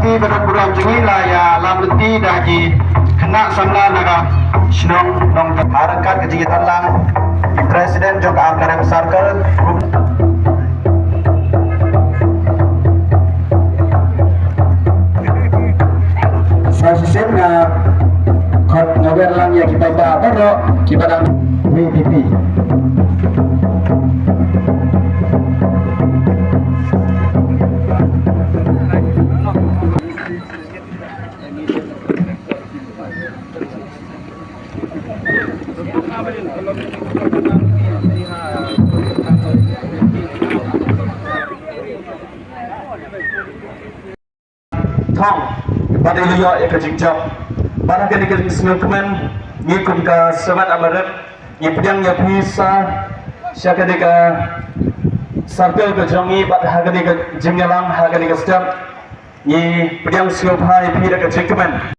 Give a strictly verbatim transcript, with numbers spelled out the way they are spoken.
Ki ba don burom jong ngi la ïalam lynti da ki khynnah samla na ka shnong Nongthymmai. Ha ryngkat ka jingïatanlang President jong ka Amlarem Circle. Sa shisien nga khot nga wer lang ïa ki paidbah baroh kiba dang V P P. Thong bad ïa ka jingjop. Bad ha kane ka jingsngewkmen ngi kum ka Seven Amaret ngi pdiang ïa phi sa sha kane ka circle ka jong ngi bad ha kane ka jingïalang ha kane ka step ngi pdiang sngewbha ïa phi da ka jingkmen.